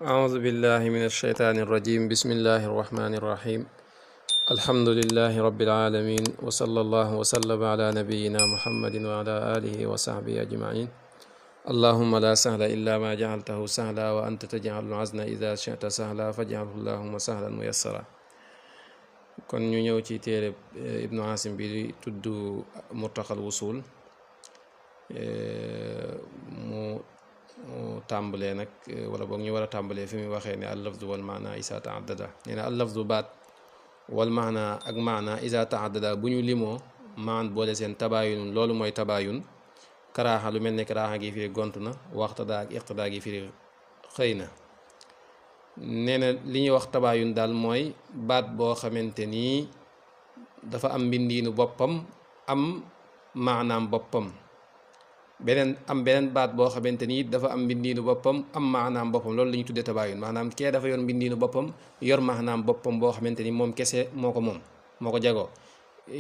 أعوذ بالله من الشيطان الرجيم بسم الله الرحمن الرحيم الحمد لله رب العالمين وصلى الله وسلم على نبينا محمد وعلى آله وصحبه أجمعين اللهم لا سهل إلا ما جعلته سهلا وأنت تجعل الحزن إذا شئت سهلا فاجعله اللهم سهلا ميسرا kon ñu ñëw ci téere ibnu asim bi tudd murtaqal wusul mu tàmbalee nag wala boog ñu war a tàmbalee fi muy waxee ne al lafzu wal maana isa taaddada nee na al lafzu baat wal maana ak maana isa taaddada bu ñu limoo maan boole seen tabaayun loolu mooy tabaayun karaaxa lu mel ne karaaxa gi firi gont na waxtada ak iqtada gi firi xëy na nee na li ñuy wax tabaayun daal mooy baat boo xamante nii dafa am mbindiinu boppam am maanaam boppam beneen baat boo xamante ni dafa am mbindiinu boppam am maanaam boppam loolu la ñu tuddee tabaayun maanaam kee dafa yor mbindiinu boppam yor maanaam boppam boo xamante ni moom kese moo ko jagoo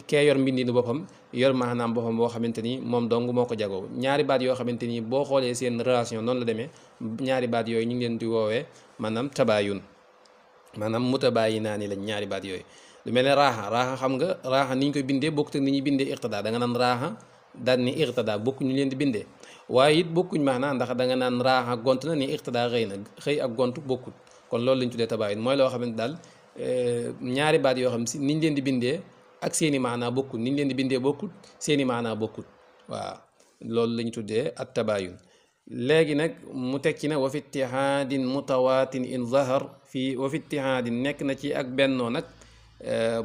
kee yor mbindiinu boppam yor maanaam boppam boo xamante ni moom dong moo ko jagoo ñaari baat yoo xamante ni boo xoolee seen relation noonu la demee ñaari baat yooyu ñu ngi leen di woowee maanaam tabaayun maanaam mutabaayinaani lañ ñaari baat yooyu lu mel ne raaxa xam nga raaxa ni ñu koy bindee bokkut ak ni ñuy bindee iqtidaa da nga naan raaxa daal ni iqtidaa bokku ñu leen di bindee waaye it bokkuñ maanaam ndax da nga naan raaxa gont na ni iqtidaa xëy ak gont bokkut kon loolu lañ tuddee tabaayun mooy loo xamante daal ñaari baat yoo xam si niñ leen di bindee ak seeni maanaa bokkut niñ leen di bindee bokkut seeni maanaa bokkut waaw loolu lañ tuddee at tabaayun léegi nag mu teg ci ne wa fi ittihaadin mutawaatin in zahar fii wa fi ittihaadin nekk na ci ak bennoo nag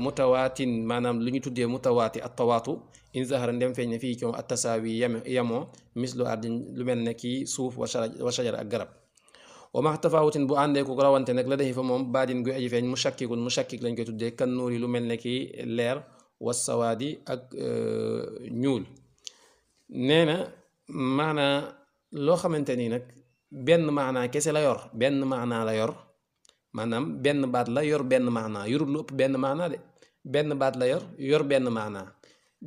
mutawaatin maanaam lu ñu tuddee mutawaati at tawaatu in zahara ndem feeñ ne fii ci moom at tasaawi yemoo mislu ardin lu mel ne kii suuf wa shajara ak garab wa max tafawutin bu àndee ku rawante nag la defi fa moom baadin guy aji feeñ mu shakkik lañ koy tuddee kan nuur yi lu mel ne kii leer wa sawaadi ak ñuul nee na maanaa loo xamante ni nag benn maanaa kese la yor benn maanaa la yor maanaam benn baat la yor benn maanaa yorul lu ëpp benn maanaa de benn baat la yor benn maanaa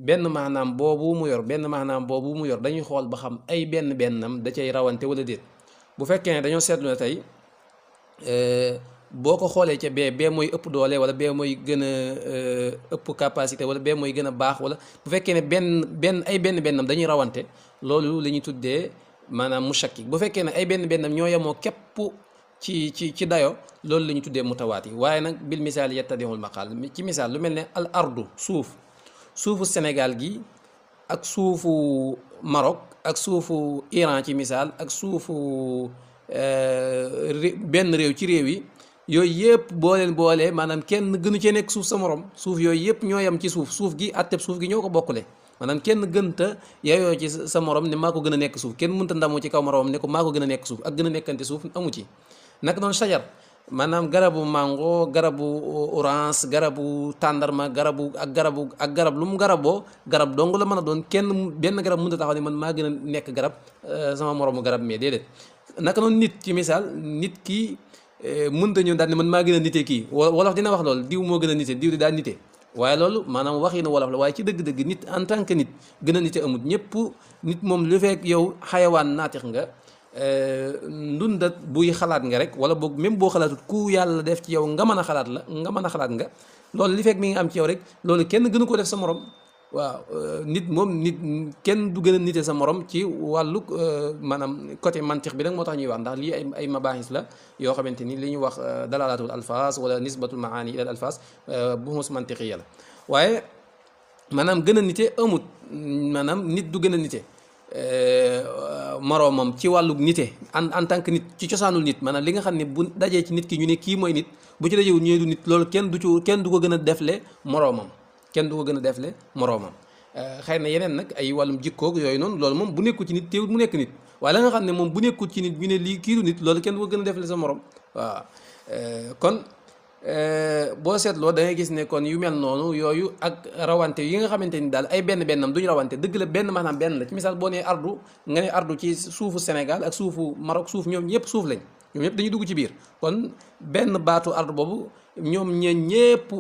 benn maanaam boobu mu yor dañuy xool ba xam ay bennam da cay rawante wala déet bu fekkee ne dañoo seetlu ne tey boo ko xoolee ca bee mooy ëpp doole wala bee mooy gën a ëpp capacité wala bee mooy gën a baax wala bu fekkee ne ay bennam dañuy rawante loolu la ñuy tuddee maanaam mushakkik bu fekkee ne ay bennam ñoo yemoo képp ci dayo loolu la ñu tuddee mutawaati waaye nag bil misaal yattadihul maqaal ci misaal lu mel ne al ardu suufu Sénégal gi ak suufu Maroc ak suufu Iran ci misaal ak suufu benn réew ci réew yi yooyu yëpp boolee maanaam kenn gënu cee nekk suuf sa morom suuf yooyu yëpp ñoo yem ci suuf gi atteb suuf gi ñoo ko bokkule maanaam kenn gënta yaayoo ci sa morom ne maa ko gën a nekk suuf kenn mënta ndamu ci kaw moromam ne ko maa ko gën a nekk suuf ak gën a nekkante suuf amu ci naka noonu sajar maanaam garabu mango garabu orange garabu tàndarma garab lu mu garaboo garab dong la mën a doon benn garab mënta taxaw ne man maa gën a nekk garab sama moromu garab mais déedéet naka noonu nit ci misaal nit ki mënta ñëw daal ne man maa gën a nite kii wolof dina wax loolu diw moo gën a nite diw di daal nite waaye loolu maanaam waxinu wolof la waaye ci dëgg-dëgg nit en tant que nit gën a nite amut ñëpp nit moom lu fekk yow xayawaan naatix nga ndundat buy xalaat nga rek wala boog même boo xalaatut ku yàlla def ci yow nga mën a xalaat nga loolu li fekk mi ngi am ci yow rek loolu kenn gënu ko def sa morom waaw nit kenn du gën a nite sa morom ci wàllu maanaam côté mantix bi nag moo tax ñuy wax ndax lii ay mabahis la yoo xamante ni li ñuy wax dalalatul alfas wala nisbatul maani ila alfas buxus mantiqiya la waaye maanaam gën a nite amut maanaam nit du gën a nite moroomam ci wàllu nite en tant que nit ci cosaanul nit maanaam li nga xam ne bu dajee ci nit ki ñu ne kii mooy nit bu ci dajewul ñu ne du nit loolu kenn du ko gën a defle moroomam xëy na yeneen nag ay wàllum jikkoog yooyu noonu loolu moom bu nekkul ci nit teewut mu nekk nit waaye la nga xam ne moom bu nekkul ci nit ñu ne lii kii du nit loolu kenn du ko gën a defle sa morom waaw kon boo seetloo da ngay gis ne kon yu mel noonu yooyu ak rawante yi nga xamante ni daal ay bennam duñu rawante dëgg la maanaam benn la ci misaal boo nee ardu nga ne ardu ci suufu Sénégal ak suufu Maroc suuf ñoom ñëpp suuf lañ ñoom ñëpp dañuy dugg ci biir kon benn baatu ardu boobu ñoom ñëpp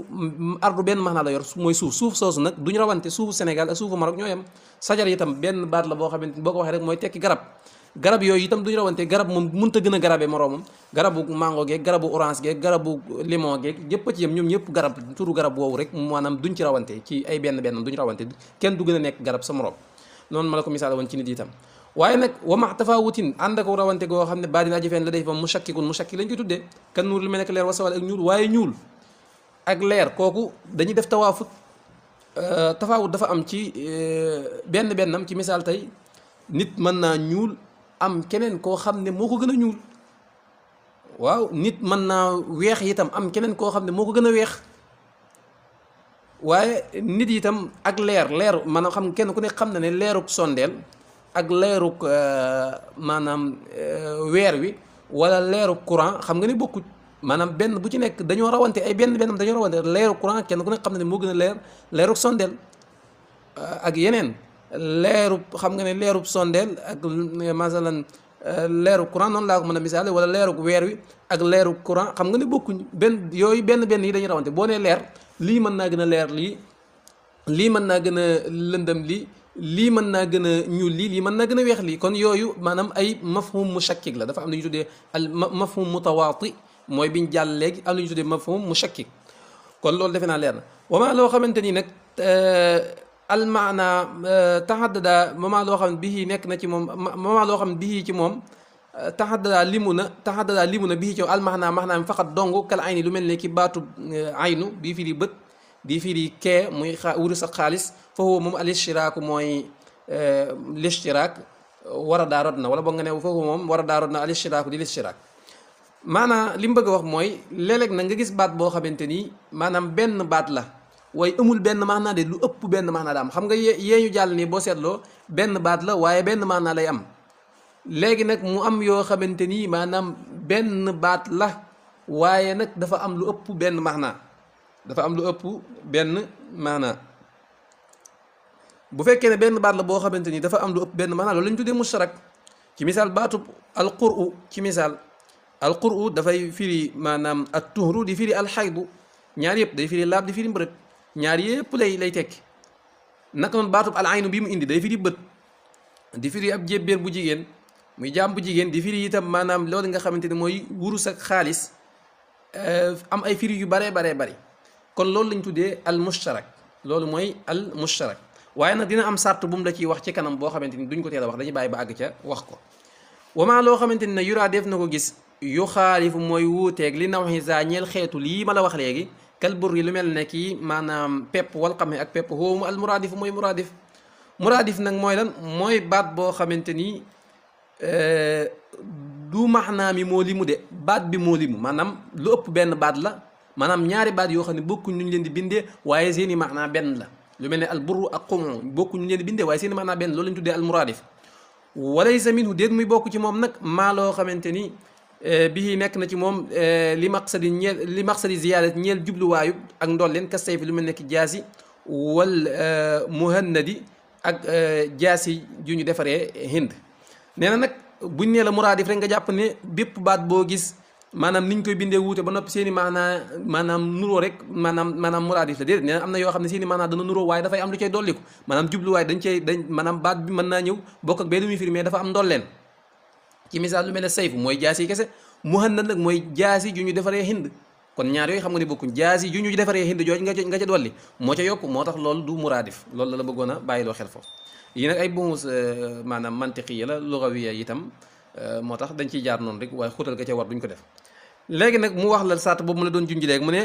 ardu benn maanaa la yor mooy suuf soosu nag duñu rawante suufu Sénégal ak suufu Maroc ñoo yem sajar itam benn baat la boo xamante ni boo ko waxee rek mooy tekki garab garab yooyu itam duñu rawante garab moom mënta gën a garabee moroomam garabu mango geeg garabu orange geeg garabu limon geeg yëpp a ci yem ñoom ñëpp garab turu garab woowu rek maanaam duñ ci rawante ci ay benn bennam duñu rawante kenn du gën a nekk garab sa moroom noonu ma la ko misaal woon ci nit itam waaye nag wama tafawutin ànd ak rawante goo xam ne baa dina aji feen la day fa mushakkikun mushakki lañ koy tuddee kan nuur lu mel nekk leer wasawal ak ñuul waaye ñuul ak leer kooku dañuy def tawaafut tafaawut dafa am ci benn bennam ci misaal tey nit mën naa ñuul am keneen koo xam ne moo ko gën a ñuul waaw nit mën naa weex itam am keneen koo xam ne moo ko gën a weex waaye nit itam ak leer maanaam xam kenn ku nekk xam na ne leeruk sondeel ak leeruk maanaam weer wi wala leeruk courant xam nga ne bokkut maanaam benn bu ci nekk dañoo rawante ay benn bennam dañoo rawante leeruk courant kenn ku nekk xam na ne moo gën a leer leeruk sondeel ak yeneen leerub xam nga ne leerub sondeel ak masalan leerub courant noonu laa ko mën a misaale wala leerub weer wi ak leerub courant xam nga ne bokkuñ benn yooyu benn yi dañuy rawante boo nee leer lii mën naa gën a leer lii mën naa gën a lëndëm lii mën naa gën a ñuul lii mën naa gën a weex lii kon yooyu maanaam ay mafhum mushakkik la dafa am lu ñu tuddee al mafhum mutawaati mooy biñ jàll léegi am lu ñu tuddee mafhum mushakkik kon loolu defe naa leer na wama loo xamante ni nag almaana taxaddada mama loo xam ne bii nekk na ci moom mama loo xam ne bii ci moom taxaddada limu na bii ci almaana maanaam faqat dong kal ayni lu mel ne ki baatu aynu bii firi bët bii firi kee muy wurus ak xaalis foofu moom al istiraaku mooy l'istiraak war a daa rod na wala boog nga ne foofu moom war a daa rod na al istiraaku di l'istiraak maanaam li mu bëgg a wax mooy léeg-léeg na nga gis baat boo xamante ni maanaam benn baat la waaye amul benn maanaa de lu ëpp benn maanaa da am xam nga yee ñu jàll nii boo seetloo benn baat la waaye benn maanaa lay am léegi nag mu am yoo xamante ni maanaam benn baat la waaye nag dafa am lu ëpp benn maanaa bu fekkee ne benn baat la boo xamante ni dafa am lu ëpp benn maanaa loolu la ñu tuddee mushtarak ci misaal baatub alquru ci misaal alquru dafay firi maanaam at tuhru di firi alxaydu ñaar yëpp day firi laab di firi mbërëg ñaar yëpp lay tekki naka noonu baatub al aynu bi mu indi day firi bët di firi ab jébbéer bu jigéen muy jaam bu jigéen di firi itam maanaam loolu nga xamante ne mooy wurus ak xaalis am ay firi yu baree bari kon loolu lañ tuddee al mushtarak loolu mooy al mushtarak waaye nag dina am sart bu mu la ciy wax ci kanam boo xamante ni duñ ko teel a wax dañuy bàyyi ba àgg ca wax ko wamaa loo xamante ni ne yuraa def na ko gis yu xaalifu mooy wuuteeg li naw xisa ñeel xeetu lii ma la wax léegi kal burri lu mel ne kii maanaam pepp wal xam ak pepp xoomu al muraadif mooy muraadif nag mooy lan mooy baat boo xamante ni du maxnaa mi moo limu de baat bi moo limu maanaam lu ëpp benn baat la maanaam ñaari baat yoo xam ne bokkuñ ñu leen di bindee waaye seeni maxnaa benn la lu mel ne al burru ak xumu bokkuñ ñu leen di bindee waaye seeni maxnaa benn loolu lañ tuddee al muraadif walaysa minhu déet muy bokk ci moom nag maa loo xamante ni bii nekk na ci moom li maqsadi ziyaadat ñeel jubluwaayu ak ndolleen kas sayfi lu mel nekk jaasi wal muhannadi ak jaasi ju ñu defaree hind nee na nag buñ nee la muraadif rek nga jàpp ne bépp baat boo gis maanaam niñ koy bindee wuute ba noppi seeni maanaam nuroo rek maanaam muraadif la déedéet nee na am na yoo xam ne seeni maanaam dana nuroo waaye dafay am lu cay dolliku maanaam jubluwaay dañ maanaam baat bi mën naa ñëw bokk ak benn muy firi mais dafa am ndolleen ci misaal lu mel ne sayfu mooy jaasi kese muhannad nag mooy jaasi ju ñu defaree hind kon ñaar yooyu xam nga ne bokkuñ jaasi ju ñu defaree hind jooj nga ca dolli moo ca yokk moo tax loolu du muraadif loolu la bëggoon a bàyyiloo xel foofu yi nag ay bumus maanaam mantiqiya la lugawiya itam moo tax dañ ciy jaar noonu rek waaye xutal ga ca war duñ ko def léegi nag mu wax la sart boobu mu la doon junj léegi mu ne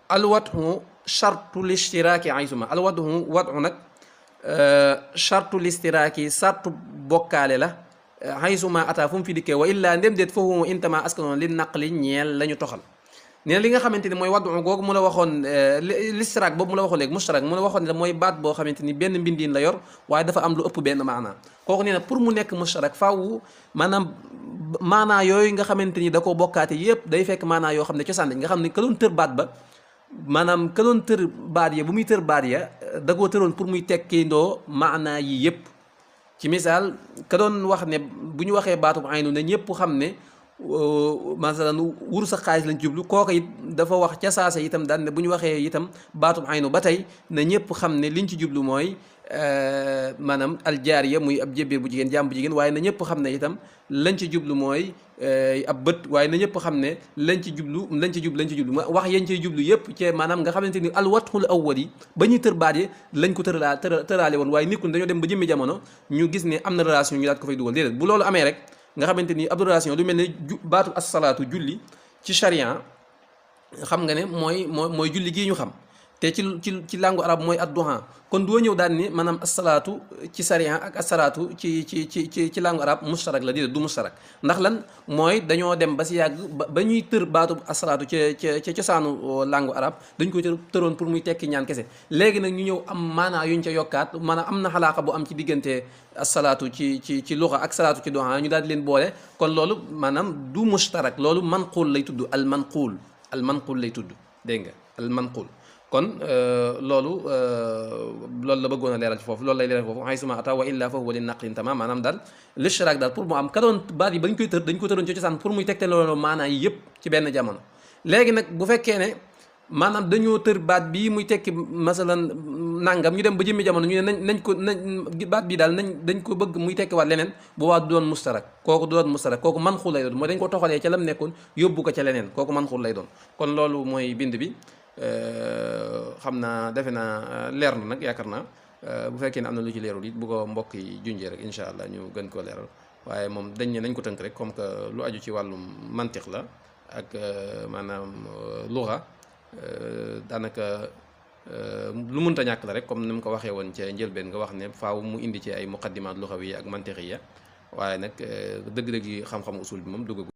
alwatu chartu listiraaki aysuma alwatu nag chartu listiraaki sartu bokkaale la haysuma ata fu mu fi dikkee wa illaa ndem déet foofu intama askanoon li naqli ñeel la ñu toxal nee na li nga xamante ni mooy wadu googu mu la waxoon listiraak boobu mu la waxoon léegi mushtarak mu la waxoon ne mooy baat boo xamante ni benn mbindiin la yor waaye dafa am lu ëpp benn maanaa kooku nee na pour mu nekk mushtarak faaw maanaam maanaa yooyu nga xamante ni da koo bokkaate yëpp day fekk maanaa yoo xam ne cosaan dañ nga xam ne ka doon tër baat ba maanaam ka doon tër baat ya bu muy tër baat ya da koo tëroon pour muy tekkindoo maanaa yi yëpp ci misaal ka doon wax ne bu ñu waxee baatub aynu ne ñëpp xam ne masalan wurus ak xaalis lañ jublu kooka it dafa wax ca saasa itam daan ne bu ñu waxee itam baatub aynu ba tey ne ñëpp xam ne liñ ci jublu mooy maanaam aljaariya muy ab jébbiir bu jigéen jaam bu jigéen waaye na ñëpp xam ne itam lañ ci jublu mooy ab bët waaye na ñëpp xam ne lañ ci jublu wax yañ ciy jublu yëpp ci maanaam nga xamante ni alwatul awwal yi ba ñuy tër baat yi lañ ko tëraale woon waaye nekkul dañoo dem ba jëmmi jamono ñu gis ne am na relation ñu daat ko fay dugal déedéet bu loolu amee rek nga xamante ni ab relation lu mel ne baatu asalaatu julli ci charia xam nga ne mooy julli gii ñu xam te ci langue arabe mooy adduha kon doo ñëw daal ni maanaam asalaatu ci sariya ak asalaatu ci langue arabe mustarak la déedéet du mustarak ndax lan mooy dañoo dem ba si yàgg ba ñuy tër baatu asalaatu ca cosaanu langue arabe dañ koy tëroon pour muy tekki ñaan kese léegi nag ñu ñëw am maanaa yuñ ca yokkaat maanaam am na xalaaqa bu am ci diggante asalaatu ci luxa ak salaatu ci duha ñu daal di leen boole kon loolu maanaam du mustarak loolu manquul lay tudd al manquul lay tudd dégg nga al manquul kon loolu la bëggoon a leeral ci foofu loolu lay leeral foofu xay suma ata wa illa fa huwa li naqlin tamam maanaam daal l'ishtiraak daal pour mu am ka doon baat yi ba ñu koy tër dañ ko tëroon ci cosaan pour muy tegte loolu maanaa yi yëpp ci benn jamono léegi nag bu fekkee ne maanaam dañoo tër baat bii muy tekki masalan nangam ñu dem ba jëmmi jamono ñu ne nañ baat bii daal dañ ko bëgg muy tekki waat leneen bu waa du doon mustarak kooku man xul lay doon mooy dañ ko toxalee ca lam nekkoon yóbbu ko ca leneen kooku man xul lay doon kon loolu mooy bind bi xam naa defe naa leer na nag yaakaar naa bu fekkee ne am na lu ci leerul it bu ko mbokk yi junjee rek incha allah ñu gën koo leeral waaye moom dañ ne nañ ko tënk rek comme que lu aju ci wàllum mantiq la ak maanaam luxa daanaka lu mënta ñàkk la rek comme ni mu ko waxee woon ca njëlbeen nga wax ne faaw mu indi ci ay muqaddimaat luxawi ak mantiqiya waaye nag dëgg-dëgg yi xam-xamu usul bi moom dugg